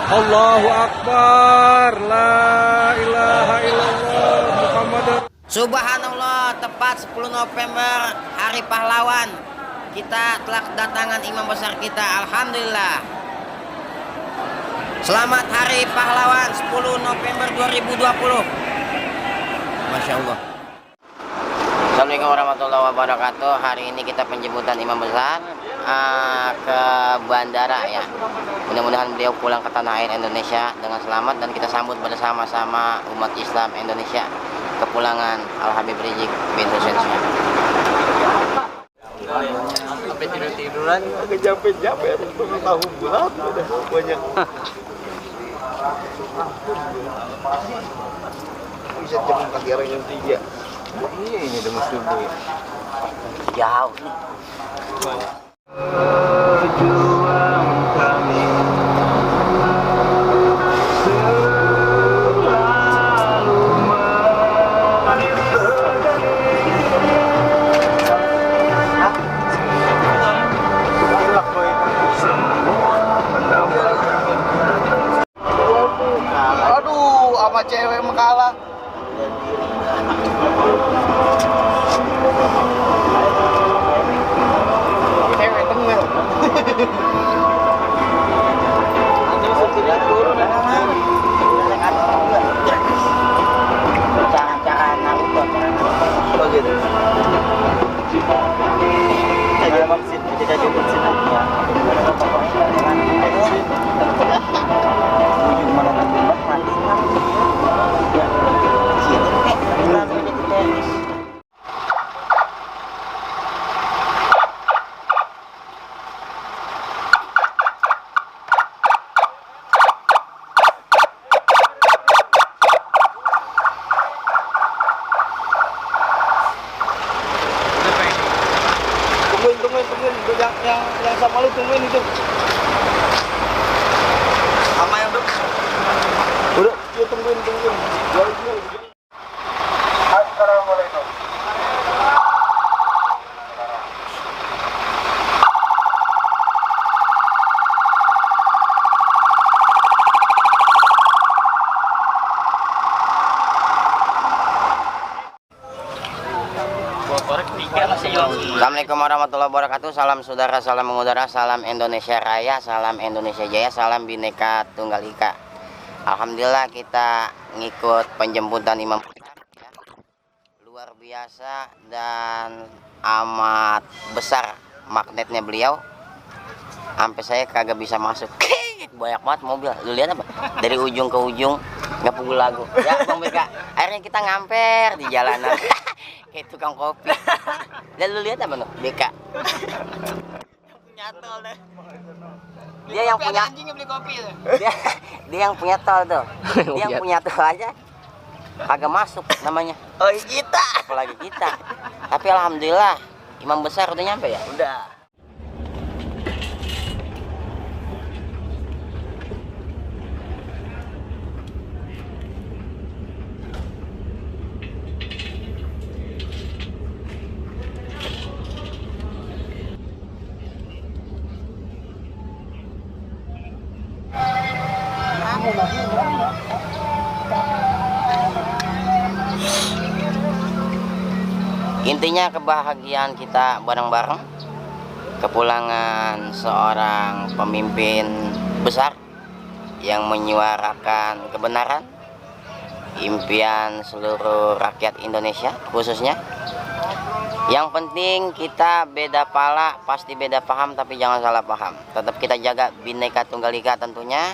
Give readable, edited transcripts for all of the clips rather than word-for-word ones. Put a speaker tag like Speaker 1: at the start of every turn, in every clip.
Speaker 1: Allahu Akbar, la ilaha illallah, Muhammad.
Speaker 2: Subhanallah, tepat 10 November, Hari Pahlawan. Kita telah kedatangan imam besar kita, alhamdulillah. Selamat Hari Pahlawan 10 November 2020. Masya Allah. Assalamualaikum warahmatullahi wabarakatuh. Hari ini kita penjemputan imam besar ke bandara ya. Mudah-mudahan beliau pulang ke tanah air Indonesia dengan selamat dan kita sambut bersama-sama umat Islam Indonesia kepulangan Al Habib Rizik bin Hussein Syah.
Speaker 3: Sampai tidur-tiduran agak capek-capek tahu bulat udah banyak. Bisa jam pagi orang jam 3. Iya ini udah musuh ya.
Speaker 2: Jauh.
Speaker 3: Berjuang kami sama cewek mekalah. Cewek tengah. Ada setidak turun.
Speaker 2: Cara-cara anak
Speaker 3: Oh gitu. Ada vaksin, kita jadi vaksin ya. Ujung mana nanti mati. Tungguin yang sama lu tungguin itu. Sama yang duduk. Udah, ya tungguin. Assalamualaikum.
Speaker 2: Assalamualaikum warahmatullahi wabarakatuh. Salam saudara, salam mengudara, salam Indonesia Raya, salam Indonesia Jaya, salam Bhinneka Tunggal Ika. Alhamdulillah kita ngikut penjemputan imam ya. Luar biasa dan amat besar magnetnya beliau. Sampai saya kagak bisa masuk. Banyak banget mobil. Lu lihat apa? Dari ujung ke ujung nggak pukul lagu. Ya Bang Beka. Akhirnya kita ngamper di jalanan. Kayak tukang kopi. Dan lu lihat apa tuh? Beka.
Speaker 3: Punya tol deh.
Speaker 2: Dia yang punya
Speaker 3: anjing beli kopi tuh.
Speaker 2: Dia yang punya tol tuh. Dia yang punya tol aja kagak masuk namanya.
Speaker 3: Oh kita.
Speaker 2: Apalagi kita. Tapi alhamdulillah imam besar udah nyampe ya?
Speaker 3: Udah.
Speaker 2: Intinya kebahagiaan kita bareng-bareng kepulangan seorang pemimpin besar yang menyuarakan kebenaran, impian seluruh rakyat Indonesia khususnya. Yang penting kita beda pala, pasti beda paham, tapi jangan salah paham. Tetap kita jaga Bhinneka Tunggal Ika tentunya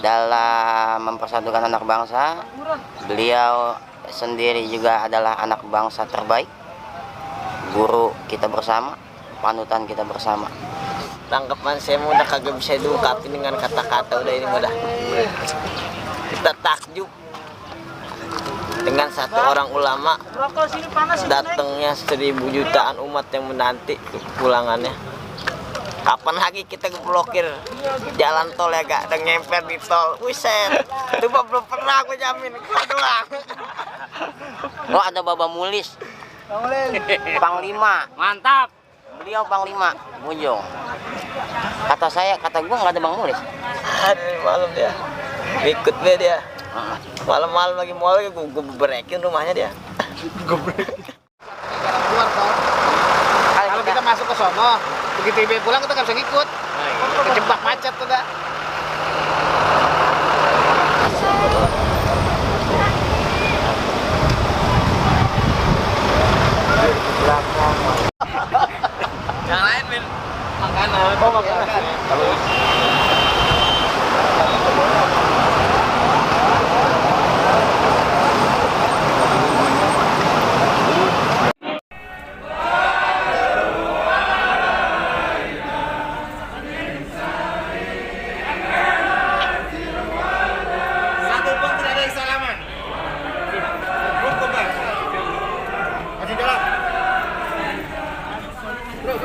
Speaker 2: dalam mempersatukan anak bangsa. Beliau sendiri juga adalah anak bangsa terbaik, guru kita bersama, panutan kita bersama.
Speaker 3: Tanggapan saya udah kagak bisa diungkapin dengan kata-kata, udah ini udah. Kita takjub dengan satu orang ulama datangnya 1000 jutaan umat yang menanti kepulangannya. Kapan lagi kita blokir jalan tol ya gak ada ngemper di tol. Wiset, itu belum pernah aku jamin. Kau doang.
Speaker 2: Oh ada Baba Mulis, Panglima,
Speaker 4: Mantap.
Speaker 2: beliau Panglima Bujung. Kata gua nggak ada Bang Mulis.
Speaker 3: Dari malam dia ikut dia. Malam-malam lagi mau lagi gue berekin rumahnya dia.
Speaker 4: Keluar tol. Kalau kita masuk ke sono, begitu ibu pulang kita nggak bisa ngikut. Kejebak macet tuh dah.
Speaker 3: Yang lain min makanan. Oh makanan.
Speaker 4: Satu pun tidak ada yang salaman. Rukun Bang. Masih jalan. Terus.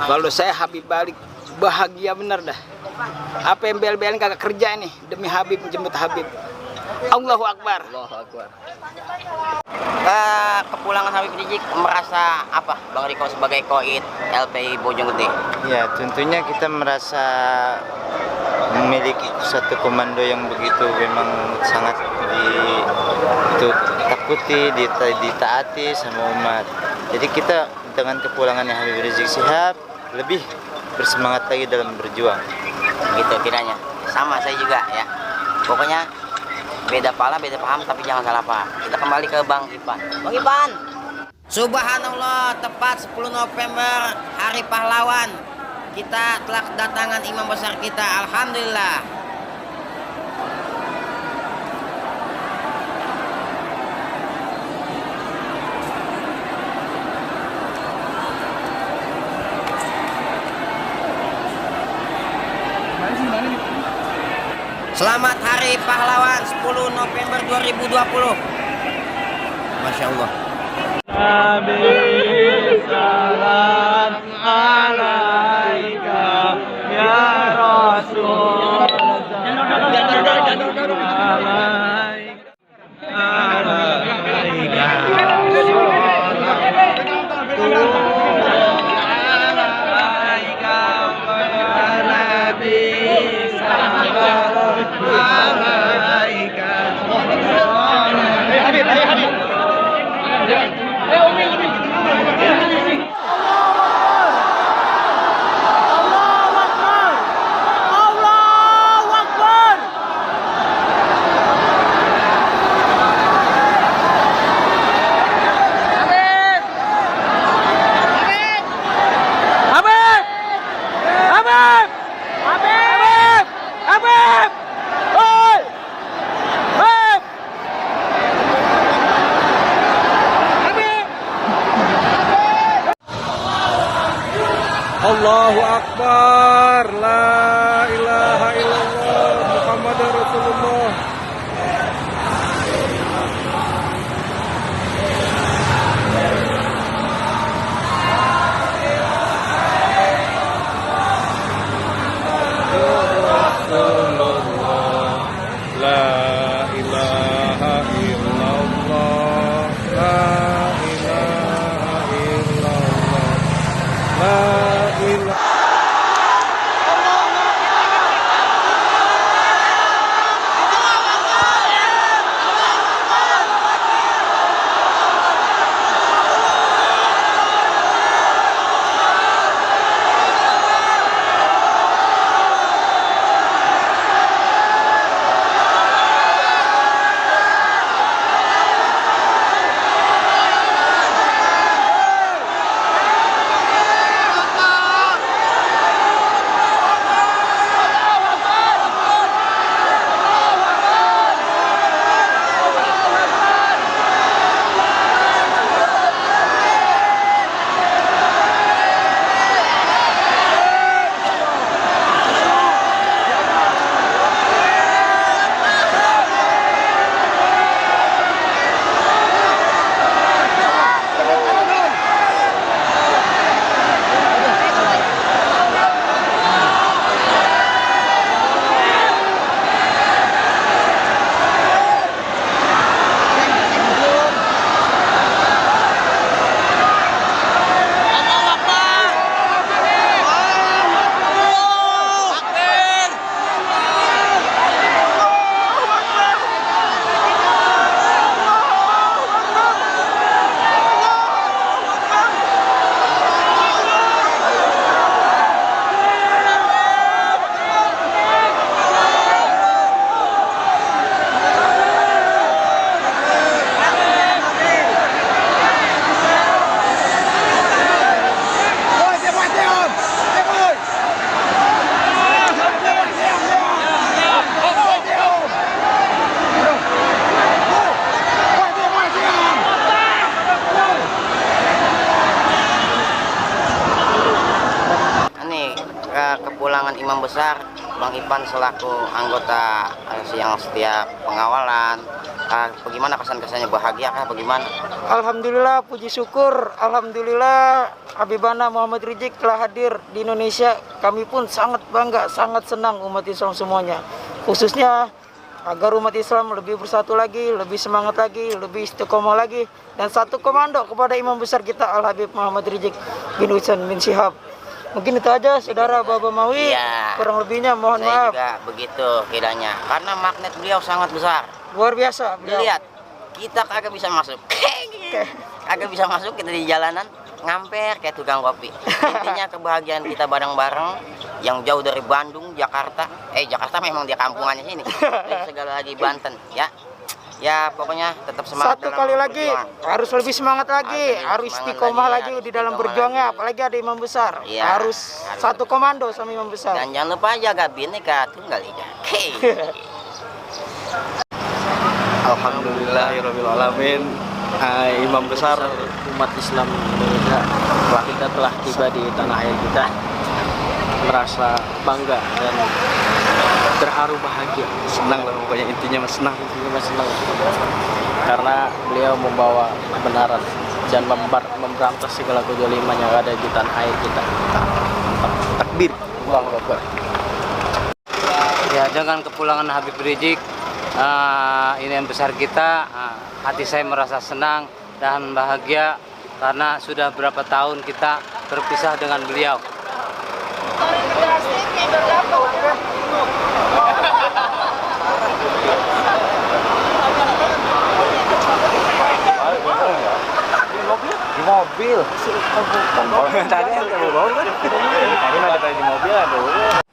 Speaker 5: Kalau saya Habib balik bahagia benar dah. Apa yang bel-belan kagak kerja ini demi Habib, menjemput Habib. Allahu Akbar.
Speaker 2: Kepulangan Habib Rizik merasa apa Bang Riko sebagai koid LPI Bojonggede?
Speaker 6: Ya, tentunya kita merasa memiliki satu komando yang begitu memang sangat ditakuti, ditaati sama umat. Jadi kita dengan kepulangannya Habib Rizik Syihab lebih bersemangat lagi dalam berjuang.
Speaker 2: Gitu kiranya. Sama saya juga ya. Pokoknya beda pala, beda paham, tapi jangan salah paham. Kita kembali ke Bang Ipan. Bang Ipan. Subhanallah, tepat 10 November Hari Pahlawan. Kita telah kedatangan imam besar kita. Alhamdulillah. Selamat Hari Pahlawan 10 November 2020. Masya Allah.
Speaker 1: Nabi salam alaika ya Rasul. Allahu Akbar, la ilaha illallah, Muhammad Rasulullah. La ilaha illallah, la ilaha illallah, la ilaha.
Speaker 4: Allah
Speaker 2: kepulangan imam besar, Bang Ipan selaku anggota yang setiap pengawalan, bagaimana kesan-kesannya, bahagia kah bagaimana?
Speaker 5: Alhamdulillah, puji syukur. Alhamdulillah Habibana Muhammad Rizik telah hadir di Indonesia. Kami pun sangat bangga, sangat senang umat Islam semuanya. Khususnya agar umat Islam lebih bersatu lagi, lebih semangat lagi, lebih istiqomah lagi, dan satu komando kepada imam besar kita Al Habib Muhammad Rizik bin Husain bin Syihab. Mungkin itu aja saudara Baba Mawi.
Speaker 2: Iya.
Speaker 5: Kurang lebihnya mohon
Speaker 2: Saya
Speaker 5: maaf.
Speaker 2: juga begitu kiranya, karena magnet beliau sangat besar.
Speaker 5: Luar biasa beliau.
Speaker 2: Lihat, kita kagak bisa masuk. Kagak bisa masuk, kita di jalanan ngamper kayak tukang kopi. Intinya kebahagiaan kita bareng-bareng yang jauh dari Bandung, Jakarta. Jakarta memang dia kampungannya sini. Dari segala lagi Banten, ya. Ya pokoknya tetap semangat.
Speaker 5: Satu
Speaker 2: dalam
Speaker 5: kali lagi
Speaker 2: berjuang.
Speaker 5: harus lebih semangat lagi, harus
Speaker 2: semangat
Speaker 5: istiqomah
Speaker 2: lagi,
Speaker 5: lagi
Speaker 2: harus
Speaker 5: di dalam
Speaker 2: istiqomah
Speaker 5: berjuangnya,
Speaker 2: lagi.
Speaker 5: apalagi ada imam besar.
Speaker 2: Iya,
Speaker 5: harus
Speaker 2: harus.
Speaker 5: satu komando sama imam besar.
Speaker 2: Dan jangan lupa jaga Bhinneka Tunggal Ika.
Speaker 7: Alhamdulillahirabbil alamin. Imam besar
Speaker 3: umat Islam Indonesia, kita telah tiba di tanah air kita, merasa bangga dan terharu bahagia.
Speaker 7: senang lah pokoknya, intinya mas senang.
Speaker 3: Intinya senang karena beliau membawa kebenaran dan memberantas segala kezaliman yang ada di tanah air kita.
Speaker 7: Takbir.
Speaker 3: Allahu Akbar.
Speaker 8: Ya, dengan kepulangan Habib Rizik, ini yang besar kita, hati saya merasa senang dan bahagia karena sudah berapa tahun kita berpisah dengan beliau.
Speaker 7: Di mobil. Tadi yang kamu bawa kan? Tadi ada di mobil ada.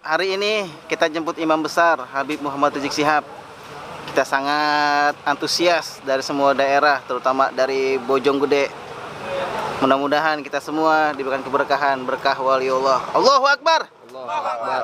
Speaker 7: Hari ini kita jemput imam besar Habib Muhammad Rizik Syihab. Kita sangat antusias dari semua daerah, terutama dari Bojonggede. Mudah-mudahan kita semua diberikan keberkahan, berkah waliullah. Allahu Akbar.
Speaker 8: Allahu Akbar.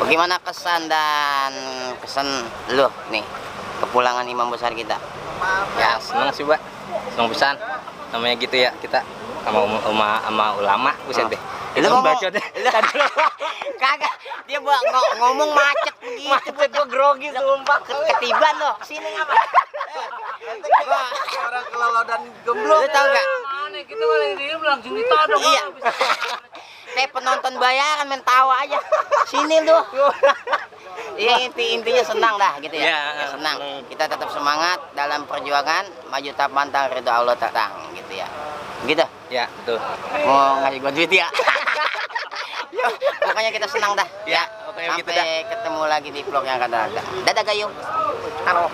Speaker 2: Bagaimana kesan lu nih kepulangan imam besar kita?
Speaker 9: Ya seneng sih, Pak. Seneng pisan. Namanya gitu ya, kita sama ulama buset deh.
Speaker 2: Lu
Speaker 9: Itu
Speaker 2: ngomong,
Speaker 9: baca deh.
Speaker 2: kagak, dia ngomong macet begitu.
Speaker 9: Macet gua grogi sumpah.
Speaker 2: Ketiban lo, sini ngapa?
Speaker 7: Orang kelolo dan gemblong.
Speaker 2: Lu tau gak?
Speaker 8: Aneh, kita malah diem langsung ditodong.
Speaker 2: Iya. Kayak penonton bayaran main tawa aja. Sini lu. Iya, intinya senang dah gitu ya.
Speaker 9: Iya,
Speaker 2: Ya, senang. Kita tetap semangat dalam perjuangan, maju tak pantang, ridho Allah datang gitu ya. Gitu.
Speaker 9: Ya, betul.
Speaker 2: Mau ngasih gua duit ya. Pokoknya kita senang dah.
Speaker 9: Ya, pokoknya
Speaker 2: Sampai
Speaker 9: gitu dah.
Speaker 2: ketemu lagi di vlog yang akan datang. Dadah Gayung.
Speaker 9: Halo.